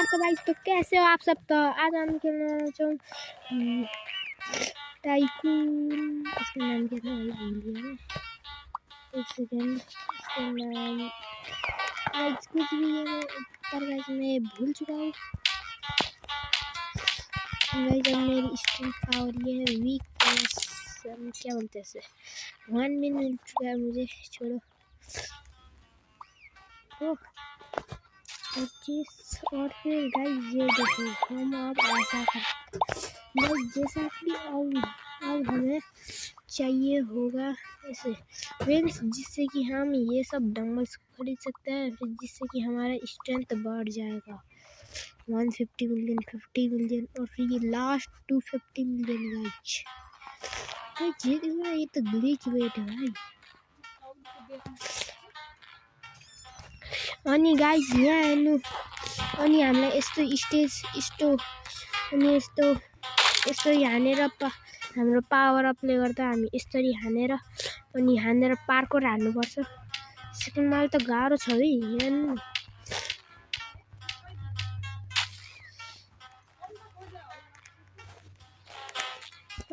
तो गाइस, तो कैसे हो आप सब। तो आज हम खेलना चाहूँ टाइकून। इसका नाम क्या था भाई, भूल गया मैं। एक सेकेंड, इसका नाम गाइस कुछ भी है पर गाइस मैं भूल चुका हूँ। गाइस अब मेरी स्ट्रेंथ पावर ये है वीकनेस, क्या बोलते हैं इसे, 1 मिनट मिल चुका है मुझे, छोड़ो। ओह 25। और फिर गाइस ये देखो, हम अब ऐसा करते हैं जैसा कि अब हमें चाहिए होगा ऐसे विंस, जिससे कि हम ये सब डंबल्स खरीद सकते हैं, फिर जिससे कि हमारा स्ट्रेंथ बढ़ जाएगा 150 मिलियन, 50 मिलियन और फिर ये लास्ट 250 मिलियन। गाइस ये तो ग्लिच वेट है भाई। अनि गाइस यहाँ हेर्नु, अनि हामीलाई यस्तो स्टेज यस्तो हानेर हाम्रो पावर अपले गर्दा हामी यसरी हानेर पार्कोर हान्नुपर्छ। सेकेन्डमा त गाह्रो छ है हेर्नु।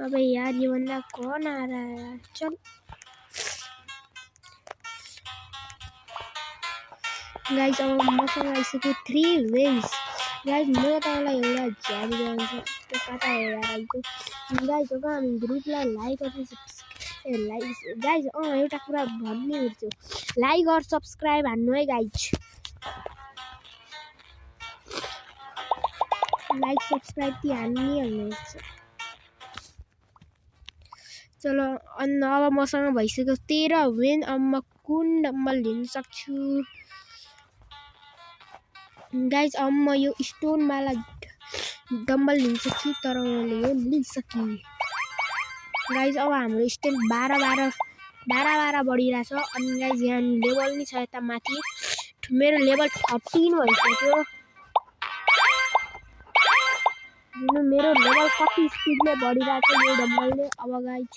अबे यार ये बंदा कौन आ रहा है यार, चल। गाइस अब मसँग आइसक्यो 3 विन्स। गाइस म तपाईँलाई एउटा झ्याम दिन्छु, त्यो कता हो यार आइको। गाइस अब हामी ग्रुपलाई लाइक और गाइस एउटा कुरा भन्ने बिर्छु, लाइक और सब्सक्राइब हान्नु है गाइस। लाइक सब्सक्राइब ती हान्नै हाल्नुपर्छ। चलो अब मसँग भइसक्यो 13 विन। अब म कुन डम्बल लिन सक्छु गाइस। अब म यो स्टोन वाला डम्बल लिन सक्छु, तर मैले यो लिन सकिनँ गाइस। अब हाम्रो स्ट्रेन्थ 12 बढिरहेछ। अनि गाइस यहाँ लेभल नि छ यता माथि, मेरो लेभल 13 भइसक्यो। मेरो लेभल कति स्पिडले बढिरहेछ यो डम्बलले। अब गाइस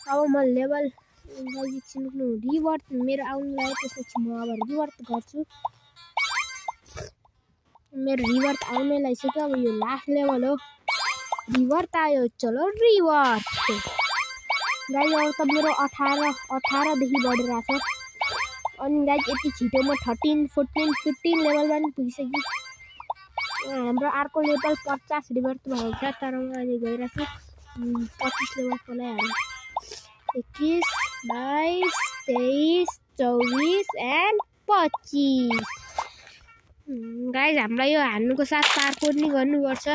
अब म लेभल गाइस एकछिन रिवर्ट मेरो आउनु लाग्यो, त्यसपछि म अब रिवर्ट गर्छु। मेरो रिवर्ट आउनै लागिसक्यो। अब यो लास्ट लेभल हो, रिवर्ट आयो, चलो रिवर्ट गाइस। अब त मेरो 18 देखि बढिरहेछ। अनि गाइस यति छिटो म 13, 14, 15 लेभलमा पनि पुगिसकेँ। हाम्रो अर्को लेभल 50 रिवर्ट भएको छ, तर म अहिले गइरहेछु 25 लेभल खोलाइहालेँ। 21, 22, 23, 24 एन्ड 25। गाइस हामीलाई यो हान्नुको साथ पार्कोर नि गर्नुपर्छ।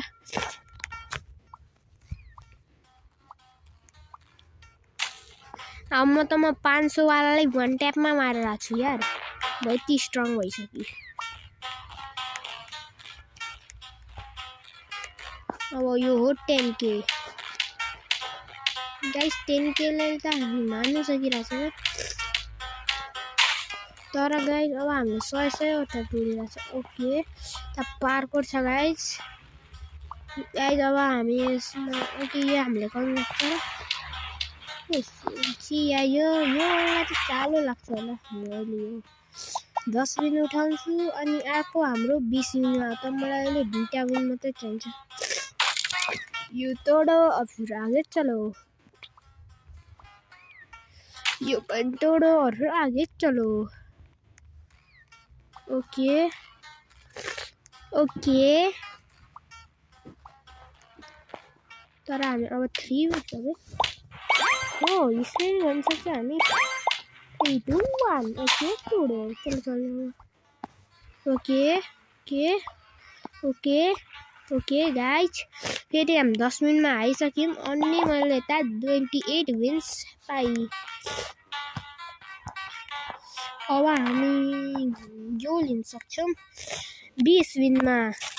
अब म 500 वालालाई 1 ट्यापमा मारेर छु यार, म यति स्ट्रङ भइसक्यो। अब यो हो 10K गाइस। 10K ले त हामी मार्नु सकिरहेछौँ, तर गाइस अब हामीले 100वटा पुगिरहेछ। ओके त पार्कोर छ गाइस। अब हामी यसमा ओके यो हामीले गर्नु पर्छ। यो त साह्रो लाग्छ होला। मैले यो 10 विन उठाउँछु अनि अर्को हाम्रो 20 विन हो, त मलाई अहिले 2टा विन मात्रै चाहिन्छ। यो तोडो और फिर आगे चलो, यो पनि तोडो और फिर आगे चलो। ओके तर हामी अब 3 विन हो, यसले नि भन्न सक्छ हामी 3, 2, 1। ओके तोडो, चलो। ओके गाइस फेरि हामी 10 मिनटमा आइसक्यौँ। अनि मैले यता 28 विन्स पाएँ। अब हामी यो लिन सक्छौँ 20 विनमा,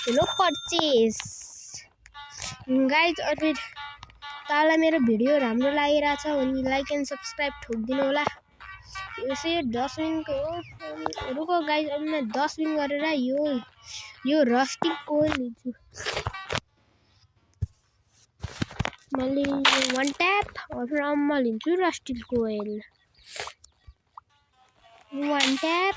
लो परचेस गाइस। और फिर तपाईँलाई मेरो भिडियो राम्रो लागिरहेछ भने लाइक एन्ड सब्सक्राइब ठोकिदिनु होला। यो 10 विनको हो। रुको गाइस अब म 10 विन गरेर यो रस्टी कोइल लिन्छु। मैले 1 ट्याप और फिर अब म लिन्छु रस्टी कोइल 1 ट्याप।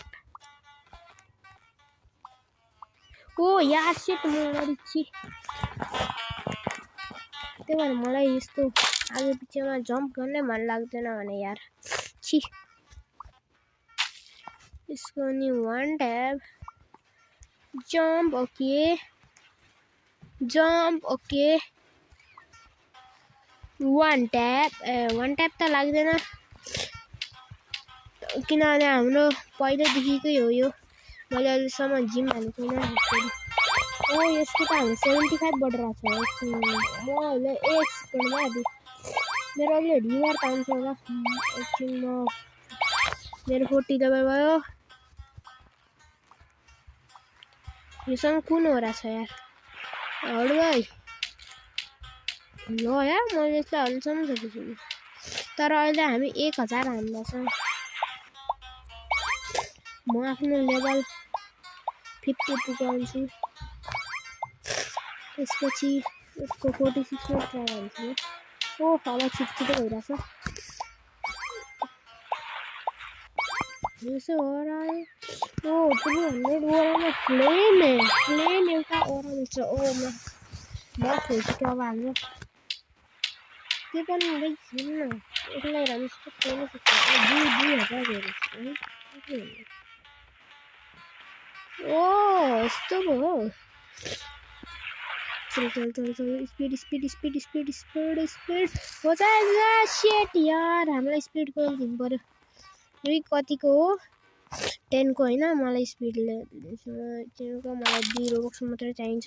ओ यार शिट मलाई छि त्यही भएर मलाई यस्तो आगे पछिमा जम्प गर्नै मन लाग्दैन भने यार छि यसको नि one tab jump okay one tab त लाग्दैन किनभने हाम्रो पहिल्यैदेखिकै हो यो मैले अहिलेसम्म जिम हालेको छैन ओ यसको त हाम्रो 75 बढेर छ म अहिले 1 सेकेन्डमा मेरो अहिले रिवार्ड आउँछ होला एकछिनमा मेरो 40 लेभल भयो योसँग कुन हो रहा छ यार हडु भाइ लो यार मैले यसलाई हल्सम्म सकेछु तर अहिले हामी 1000 हान्दा छौं म आफ्नो लेभल 50 पुगाउँछु त्यसपछि यसको 46 मा ट्राई गर्छु ओ हावा छिटछिटो भइराछ यसो हो र ओ 200 ओरामा फ्लेम एउटा ओरा छ ओ म खोज्छु अब हाम्रो के पनि हुँदै छैन यसलाई हामी स्टप गर्न सक्छौं 2000 ओ यस्तो भयो चल स्पिड हो जाएगा शिट यार हामीलाई स्पिड को दिनु पर्यो यो कतिको हो 10 को हैन मलाई स्पिडले चाहिँ मलाई 2 रोबक्स मात्र चाहिन्छ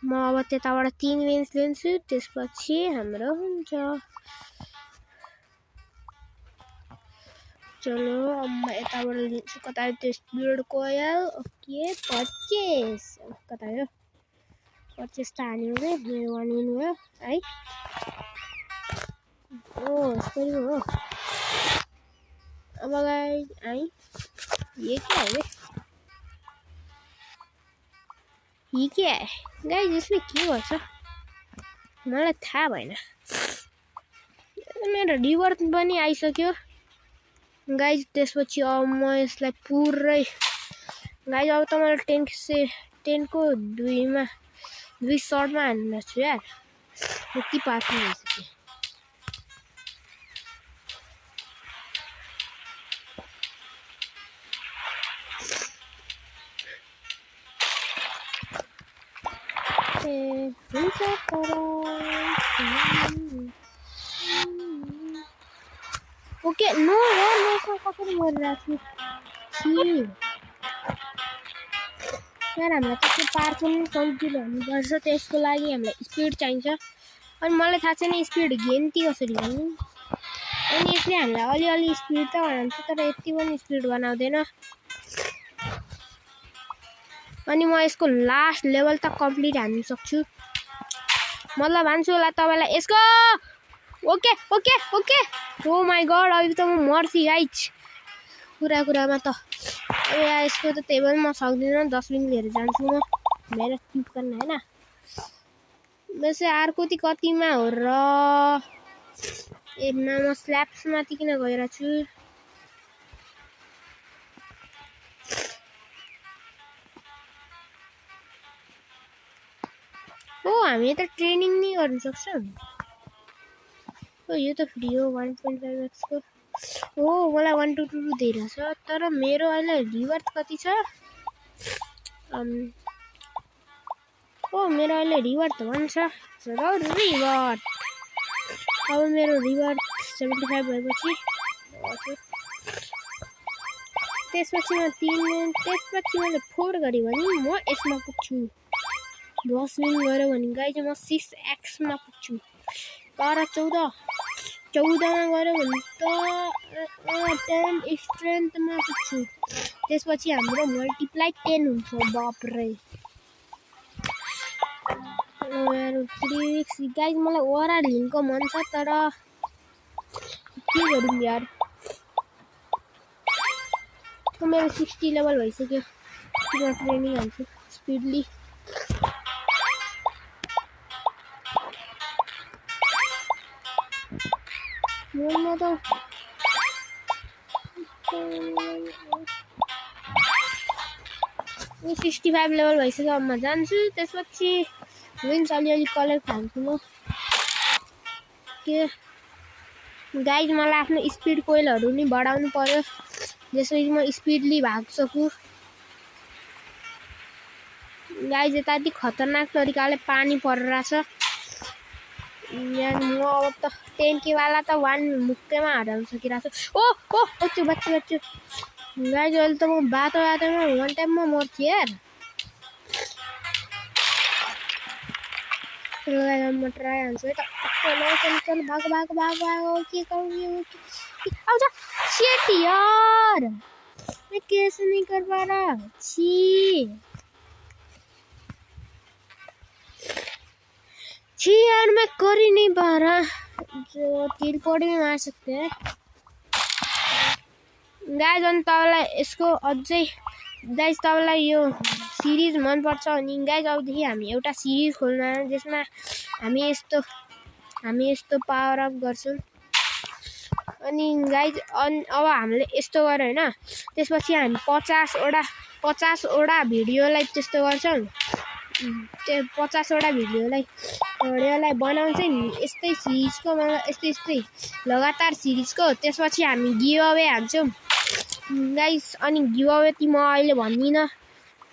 म अब त्यताबाट 3 विन्स लिन्छु त्यसपछि हाम्रो हुन्छ चलो अब म यताबाट लिन्छु कता त्यो स्पिड कोयल ओके 25 कता हो 25 त हान्यो भने मेरो 1 विन भयो है ओ यस्तो हो अब गाइस आई ये क्या है गाइस यसले के गर्छ मलाई थाहा भएन मेरो रिवर्ड पनि आइसक्यो गाइस त्यसपछि अब म यसलाई पुरै गाइस अब त मैले 10 को 2 शटमा हान्नु छु यार यति पार्टी भइसक्यो ओके नो यार मैं इसको कसरी गरिराछु यार हामीलाई त्यसको पार पनि सजिलो हुनुपर्छ त्यसको लागि हामीलाई स्पिड चाहिन्छ अनि मलाई थाहा छैन स्पिड गेन्ती कसरी गर्नु अनि यसले हामीलाई अलिअलि स्पिड त बनाउँछ तर यति पनि स्पिड बनाउँदैन अनि म यसको लास्ट लेभल त कम्प्लिट हान्न सक्छु मतलब भन्छु होला तपाईलाई यसको ओके ओ माय गॉड अब त म मर्सी गाइस कुरामा त यार यसको त त्यही पनि म सक्दिन 10 विन लिएर जान्छु म मेहनत किप गर्न हैन वैसे अर्को ती कतिमा हो र म स्ल्याप्स माथि किन गएर छु ओ हामी त ट्रेनिङ नि गर्न सक्छौं ओ यो त फ्री हो 1.5x को ओ मलाई 122 दिइरहेछ तर मेरो अहिले रिवार्ड कति छ ओ मेरो अहिले रिवार्ड त 1 छ र रिवार्ड अब मेरो रिवार्ड 75 भएपछि त्यसपछि मैले 4 गरे भने म यसमा पुग्छु 10 विन गरे भने गाइस म 6x मा पुग्छु तर 14 मा गरे भने त 10 स्ट्रेंथ मा पुग्छु त्यसपछि हाम्रो मल्टिप्लाई 10 हुन्छ बाप रे यार प्लिज गाइस मलाई ओरा लिनको मन छ तर के गरौँ यार मेरो 60 लेभल भइसक्यो किन ट्रेनिङ हाल्छु स्पिडली म त 65 लेभल भइसक्यो अब म जान्छु त्यसपछि विन्स अलिअलि कलेक्ट हान्छु म के गाइज मलाई आफ्नो स्पिड कोइलहरू नि बढाउनु पर्यो जसरी म स्पिडली भाग्न सकु गाइज यता यति खतरनाक तरिकाले पानी परिरहेछ यहाँ म अब त 10k वाला त 1 मुक्केमा हराउन सकिरहेको छु ओ बच्चु गाइज अहिले त म बाटोमा वान टाइममा मर्थेँ यार म ट्राई हान्छु है त चल भाग के करूँ आउँछ शिट यार मैं कैसे नहीं कर पा रहा छी यार मैं कर ही नहीं पा रहा जो टेलीपोर्ट भी मार सकते हैं गाइज अनि तपाईलाई यसको अझै गाइज तपाईलाई यो सिरिज मन पर्छ अनि गाइज अबदेखि हामी एउटा सिरिज खोल्न जसमा हामी यस्तो पावर अप गर्छौं अनि गाइज अब हामीले यस्तो गर्यो हैन त्यसपछि हामी 50 वटा भिडियोलाई त्यस्तो गर्छौं त्यो 50 वटा भिडियोलाई बनाउँछ नि यस्तै सिरिजको मतलब यस्तै लगातार सिरिजको त्यसपछि हामी गिभ अवे हान्छौं गाइस अनि गिभ अवे ति म अहिले भन्दिन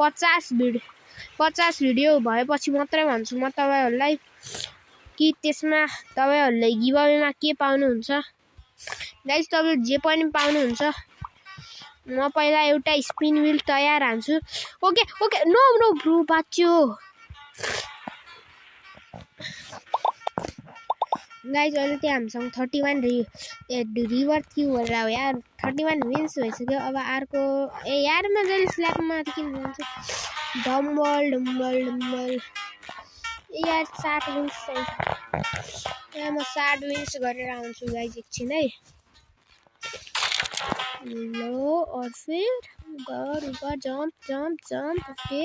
50 भिडियो भएपछि मात्रै भन्छु म तपाईहरुलाई कि त्यसमा तपाईहरुले गिभ अवेमा के पाउनुहुन्छ गाइस तपाईले जे पनि पाउनुहुन्छ म पहिला एउटा स्पिन व्हील तयार हान्छु ओके नो ब्रो बाच्यो गाइस अहिले चाहिँ हामीसँग 31 रिवर्थ क्यू भएर हो यार 31 विन्स भइसक्यो अब अर्को यार म जहिले स्ल्यापमा किन जान्छु डम्बल यार 60 विन्स चाहिन्छ यहाँ म 60 विन्स गरेर आउँछु गाइस एकछिन है लो और फिर ऊपर जम्प ओके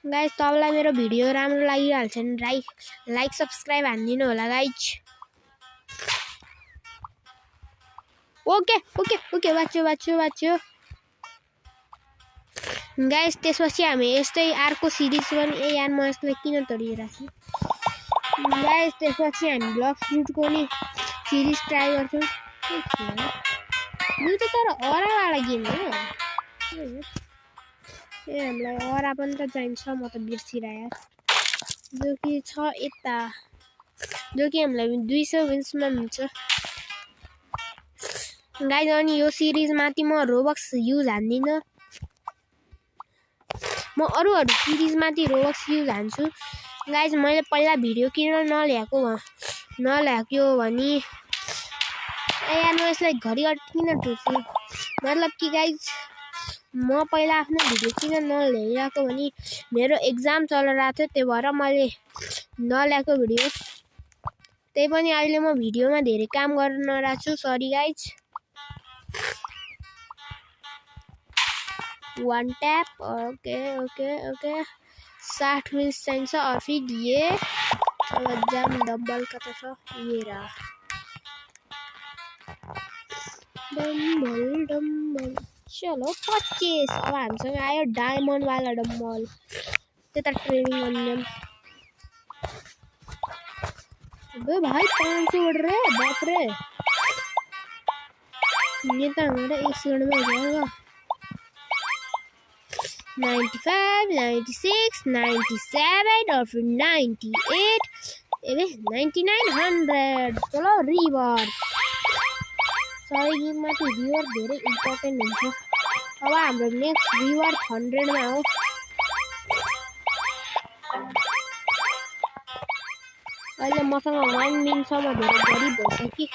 गाइस तपाईलाई मेरो भिडियो राम्रो लागिहाल्छ नि लाइक सब्स्क्राइब हान्दिनु होला गाइस ओके बाच्यो गाइस त्यसपछि हामी यस्तै अर्को सिरिज पनि यार म यसलाई किन तोडिरहेछु गाइस त्यसपछि हामी ब्लक फ्रुटको नि सिरिज ट्राई गर्छौं यो त तर अरा वाला गेम हो हामीलाई अरा पनि त चाहिन्छ म त बिर्सिरहेँ यार जो कि छ यता जो कि हामीलाई 200 विन्समा मिल्छ गाइस अनि यो सिरिज माथि म रोबक्स युज हान्दिन म अरु सिरिज माथि रोबक्स युज हान्छु गाइस मैले पहिला भिडियो किन नल्याक्यो भनी यार म यसलाई घरि किन टुर्छु मतलब कि गाइस म पहिला आफ्नो भिडियो किन नल्याएको भनी मेरो एक्जाम चलिरहेको थियो त्यही भएर मैले नल्याएको भिडियो त्यही पनि अहिले म भिडियोमा धेरै काम गर्न नरहेको छु सरी गाइस वन टैप ओके 60 विन्स चाहिन्छ और फिर ये जम डबल का तो छ ये रहा डम्बल चलो 25 अब हामीसँग आयो डायमन्ड वाला डम्बल त्यता ट्रेनिङ गर्न अबे भाई 500 उड़ रहे बाप रे ये तो हमारे एक सेकंड में हो जाएगा 95 96 97 और फिर 98 99 100 चलो रिवर्थ सरी गेममा चाहिँ रिवर्थ धेरै इम्पोर्टेन्ट हुन्छ अब हाम्रो नेक्स्ट रिवर्थ 100 मा हो अहिले मसँग 1 मिनटसम्म धेरै गरीब भइसक्यो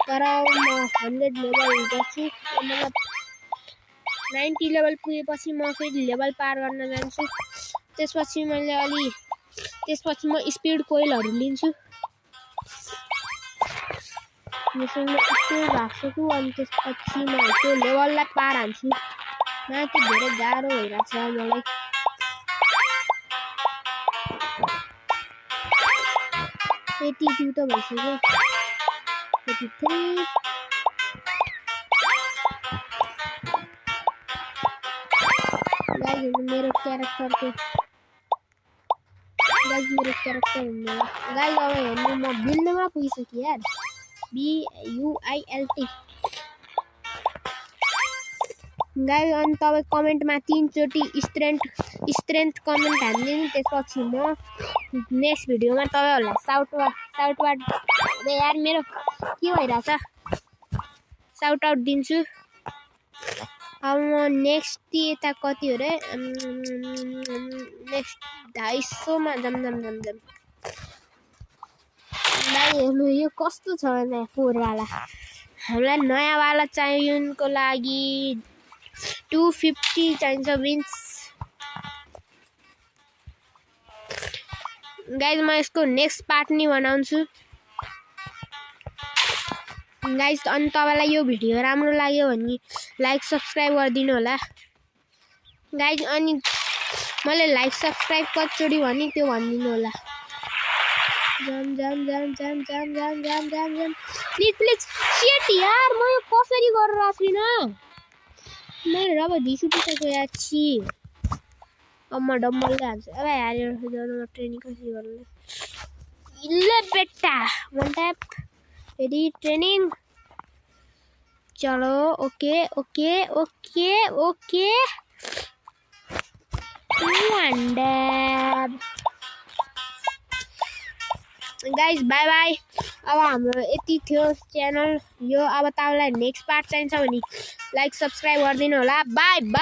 तर म 100 लेभल गर्छु मतलब 90 लेभल पुगेपछि म फेरि लेभल पार गर्न जान्छु त्यसपछि म स्पिड कोइलहरु लिन्छु यसरी म स्पिड राख्छु अनि त्यसपछि म त्यो लेभललाई पार हान्छु माथि धेरै गाह्रो भइराछ मलाई 82 त भइसक्यो 83 मेरो क्यारेक्टरको गाइस मेरो क्यारेक्टर हुँदैन गाइस अब हेर्नु म बिल्डमा पुगिसकेँ यार BUILT गाइस अनि तपाईँ कमेन्टमा 3 चोटी स्ट्रेन्थ कमेन्ट हान्दिनु नि त्यसपछि म नेक्स्ट भिडियोमा तपाईहरुलाई साउट यार मेरो के भइराछ साउट आउट दिन्छु अब म नेक्स्ट यता कति हो रे नेक्स्ट 250 मा जम भाइ हेर्नु यो कस्तो छ भने 4 वाला हामीलाई नयाँ वाला चाहिएको लागि 250 चाहिन्छ विन्स गाइस म यसको नेक्स्ट पार्ट नि बनाउँछु गाइस अनि तपाईलाई यो भिडियो राम्रो लाग्यो भने लाइक सब्स्क्राइब गरिदिनु होला गाइस अनि मैले लाइक सब्स्क्राइब कतिचोटी भने त्यो भनिदिनु होला जम प्लिज शिट यार म यो कसरी गरेर आछिन मैले रब भिस उठिसक्यो यार छि अब म डम्बलले हाल्छु अब यार यो जर्नल ट्रेनिङ कसरी गर्ने इल्ले बेटा वन ट्याप रेडी ट्रेनिङ चलो ओके वन डैब गाइस बाय बाय अब हाम्रो यति थियो च्यानल यो अब तपाईलाई नेक्स्ट पार्ट चाहिन्छ भने लाइक सब्स्क्राइब गरिदिनु होला बाय बाय